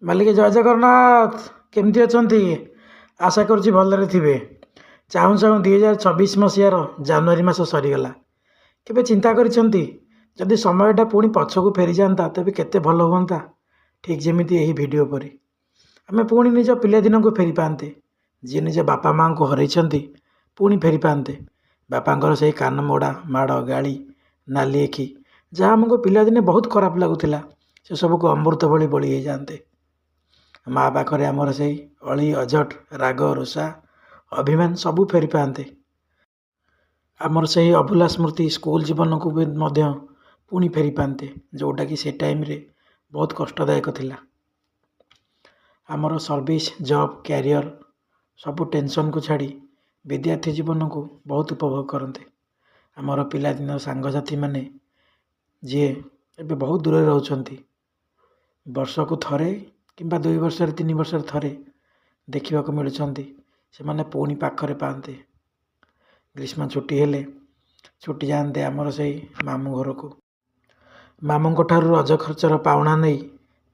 ମାଲିକ, ଜୟ ଜଗନ୍ନାଥ। କେମିତି ଅଛନ୍ତି? ଆଶା କରୁଛି ଭଲରେ ଥିବେ। ଚାହୁଁ ଚାହୁଁ 2026 ମସିହାର ଜାନୁଆରୀ ମାସ ସରିଗଲା। କେବେ ଚିନ୍ତା କରିଛନ୍ତି, ଯଦି ସମୟଟା ପୁଣି ପଛକୁ ଫେରିଯାଆନ୍ତା, ତେବେ କେତେ ଭଲ ହୁଅନ୍ତା? ଠିକ୍ ଯେମିତି ଏହି ଭିଡ଼ିଓ ପରି ଆମେ ପୁଣି ନିଜ ପିଲାଦିନକୁ ଫେରି ପାଆନ୍ତେ। ଯିଏ ନିଜ ବାପା ମାଆଙ୍କୁ ହରାଇଛନ୍ତି, ପୁଣି ଫେରି ପାଆନ୍ତେ। ବାପାଙ୍କର ସେଇ କାନ ମୋଡ଼ା ମାଡ଼, ଗାଳି, ନାଲି ଆଖି, ଯାହା ଆମକୁ ପିଲାଦିନେ ବହୁତ ଖରାପ ଲାଗୁଥିଲା, ସେସବୁକୁ ଅମୃତ ଭଳି ବୋଳି ହେଇଯାଆନ୍ତେ। ମା ପାଖରେ ଆମର ସେଇ ଅଳି ଅଝଟ, ରାଗ ରୁଷା, ଅଭିମାନ ସବୁ ଫେରି ପାଆନ୍ତେ। ଆମର ସେଇ ଅଭୁଲା ସ୍ମୃତି ସ୍କୁଲ ଜୀବନକୁ ବି ମଧ୍ୟ ପୁଣି ଫେରି ପାଆନ୍ତେ, ଯେଉଁଟାକି ସେ ଟାଇମ୍ରେ ବହୁତ କଷ୍ଟଦାୟକ ଥିଲା। ଆମର ସର୍ଭିସ୍, ଜବ୍, କ୍ୟାରିୟର ସବୁ ଟେନସନ୍କୁ ଛାଡ଼ି ବିଦ୍ୟାର୍ଥୀ ଜୀବନକୁ ବହୁତ ଉପଭୋଗ କରନ୍ତେ। ଆମର ପିଲାଦିନର ସାଙ୍ଗସାଥିମାନେ, ଯିଏ ଏବେ ବହୁତ ଦୂରରେ ରହୁଛନ୍ତି, ବର୍ଷକୁ ଥରେ କିମ୍ବା 2 ବର୍ଷରେ, 3 ବର୍ଷରେ ଥରେ ଦେଖିବାକୁ ମିଳୁଛନ୍ତି, ସେମାନେ ପୁଣି ପାଖରେ ପାଆନ୍ତେ। ଗ୍ରୀଷ୍ମ ଛୁଟି ହେଲେ ଛୁଟି ଯାଆନ୍ତେ ଆମର ସେଇ ମାମୁଁ ଘରକୁ। ମାମୁଁଙ୍କ ଠାରୁ ରଜ ଖର୍ଚ୍ଚର ପାଉଣା ନେଇ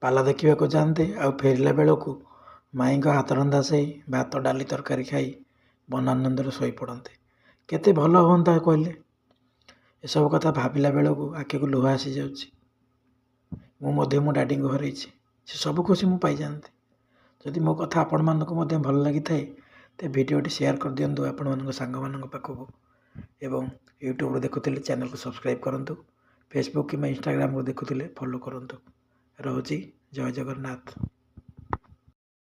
ପାଲା ଦେଖିବାକୁ ଯାଆନ୍ତେ ଆଉ ଫେରିଲା ବେଳକୁ ମାଇଁଙ୍କ ହାତରନ୍ଧା ସେଇ ଭାତ, ଡାଲି, ତରକାରୀ ଖାଇ ମନ ଆନନ୍ଦରେ ଶୋଇପଡ଼ନ୍ତେ। କେତେ ଭଲ ହୁଅନ୍ତା କହିଲେ? ଏସବୁ କଥା ଭାବିଲା ବେଳକୁ ଆଖିକୁ ଲୁହ ଆସିଯାଉଛି। ମୁଁ ମଧ୍ୟ ମୋ ଡାଡ଼ିଙ୍କୁ ହରାଇଛି। ସେ ସବୁ ଖୁସି ମୁଁ ପାଇଯାଆନ୍ତି। ଯଦି ମୋ କଥା ଆପଣମାନଙ୍କୁ ମଧ୍ୟ ଭଲ ଲାଗିଥାଏ, ତେବେ ଭିଡ଼ିଓଟି ସେୟାର କରିଦିଅନ୍ତୁ ଆପଣମାନଙ୍କ ସାଙ୍ଗମାନଙ୍କ ପାଖକୁ ଏବଂ ୟୁଟ୍ୟୁବରେ ଦେଖୁଥିଲେ ଚ୍ୟାନେଲକୁ ସବସ୍କ୍ରାଇବ୍ କରନ୍ତୁ। ଫେସବୁକ୍ କିମ୍ବା ଇନଷ୍ଟାଗ୍ରାମରୁ ଦେଖୁଥିଲେ ଫଲୋ କରନ୍ତୁ। ରହୁଛି, ଜୟ ଜଗନ୍ନାଥ।